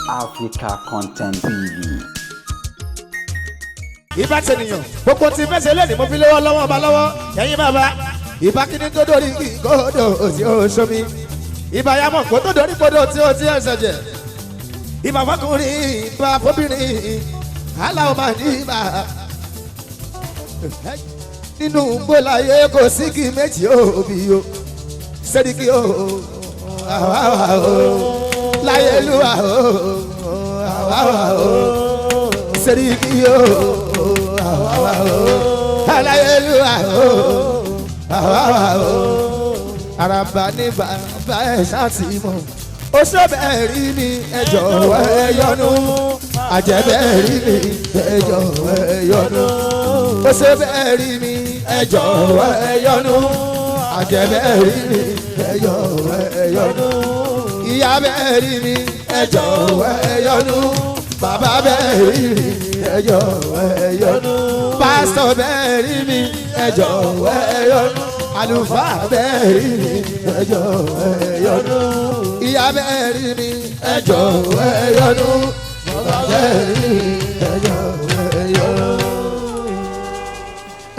Africa Content TV. Ìbá tènìyàn gbogbo tí fẹsẹ̀ lẹ́nu mo fi léwọ́ lọ́wọ́ ọba lọ́wọ́ ẹ̀yin bàbá. Ìbá kíní tó dórí kódò tí ó sómi, ìbá yamọ̀ kó tó dórí kodò tí ó ti ẹsẹ̀ jẹ̀, ìbá fọkùnrin, ìbá fọbìnrin, aláwọ̀ máa ní ìbá nínú gbọ́láyé kò sí kí méjì òbí o sẹ́ríkì o àwáwá o láyélúwà o àwáwá o sẹ́ríkì o àwáwá o aláyélúwà o àwáwá o àràbà ní bàbá ẹ̀ ṣáàtì mọ̀ ó ṣọ́bẹ̀ rí mi ẹ jọ̀wọ́ ẹ yọ́nú, àjẹbẹ́ rí mi ẹ jọ̀wọ́ ẹ yọ́nú, ó ṣọ́bẹ̀ rí mi ẹ jọ̀wọ́ ẹ yọ́nú, àjẹbẹ́ rí mi ẹ jọ̀wọ́ ẹ yọ́nú, ìyá bẹ́ẹ̀ rí mi ẹ jọ̀wọ́ ẹ yọ́nú, bàbá bẹ́ẹ̀ rí mi ẹ jọ̀wọ́ ẹ yọ́nú, pásítọ̀ bẹ́ẹ̀ rí mi ẹ jọ̀wọ́ ẹ yọ́nú, àlùfáà bẹ́ẹ̀ rí mi ẹ jọ̀wọ́ ẹ yọ́nú, ìyá bẹ́ẹ̀ rí mi ẹ jọ̀wọ́ ẹ yọ́nú, bàbá bẹ́ẹ̀ rí mi ẹ jọ̀wọ́ ẹ yọ́nú.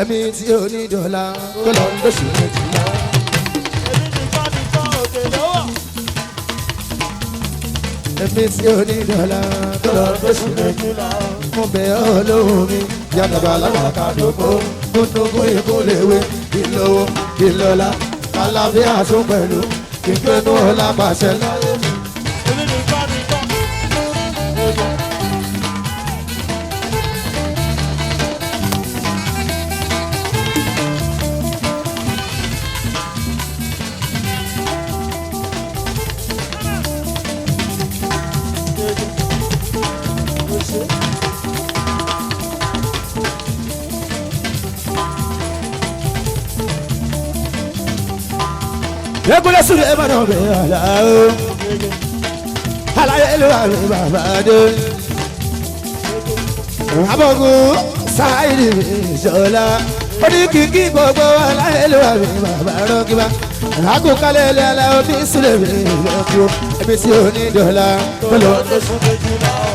Ẹ̀mí tí ó ní dọ́là tó lọ lóṣù méjìlá. Èmi nìkan nìkan òkè ló wà. Ẹ̀mí tí ó ní dọ́là tó lọ lóṣù méjìlá. Mo bẹ̀ ọ́ lóhùn mi yàtọ̀bà lágbàkà dògbò gúndúngún ìkúlẹ̀wé ìlówó ìlọ́lá àlàáfíà tún pẹ̀lú ìgbénu ọlá pàṣẹ láyé mi. Èmi nìkan nìkan. Ekule sùn ẹ bàdàn bẹ àlàó. Aláyé ló wà ní bàbá dé. Abọ́gun sáìdì mi ìṣọ̀lá. Ó ní kìkì gbogbo aláyé ló wà ní bàbá rọ́gíbá. Àgùnkálẹ̀ ilé aláwọ̀ bí sílẹ̀ mi lọ́kù. Ẹbí tí ò ní dọ̀la tó lọ. Oṣù méjìlá o.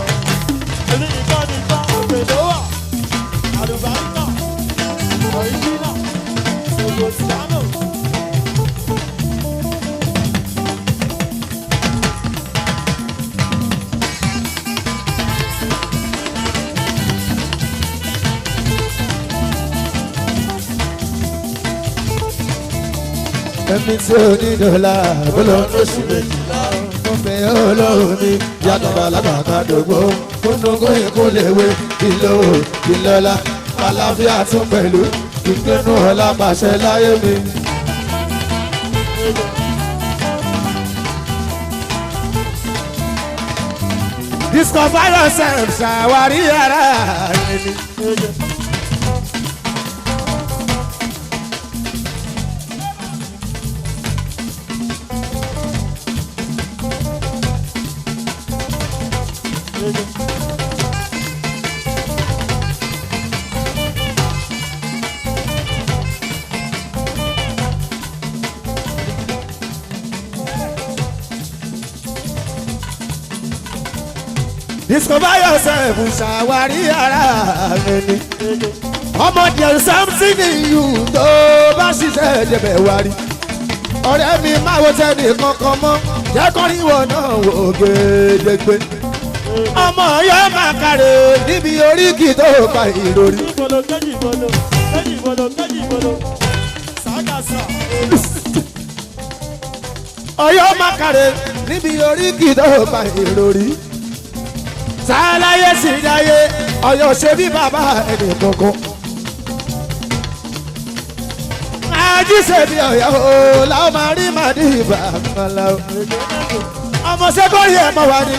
Èmi nìkan nìkan òkè ló wà. Àlùbáríkà, ọ̀ríjínà, ògòsíánò. Ẹbí tí ò ní dọ̀la tó lọ. Oṣù méjìlá o. Mo bẹ̀ ọ́ lọ́rùn mi yàtọ̀ bàlágà dògbò kúndùnkún ìkúlẹ̀wé ìlówó ìlọ́lá àlàáfíà tún pẹ̀lú ìgbénu ọlá pàṣẹ láyé mi. Discover yourself, ṣàwárí ara ẹni. Discover yourself, ṣàwárí ara ẹni. Ọmọ there is something in you tó bá ṣiṣẹ́ débẹ̀ wá rí. Ọ̀rẹ́ mi máa wo tẹ́nì kankan mọ́, jẹ́ kó rí ìwọ náà wò gédégbé. Ọmọ yóò máa kàrè níbi oríkì tó pa ìròrí. Ìbolo kéjì ìbolo, kéjì ìbolo, kéjì ìbolo. Sàgàsà. Ọ̀yọ́ máa kàrè níbi oríkì tó pa ìròrí. Sáláyé sì dáyé, Ọ̀yọ́ ṣe bí bàbá ẹnì kankan. Ají ṣe bí Ọ̀yọ́ o, làwọn máa rí màdí ìbá kan lọ. Ọmọ sẹ́kọ̀rì ẹ̀ mọ̀ wá ní.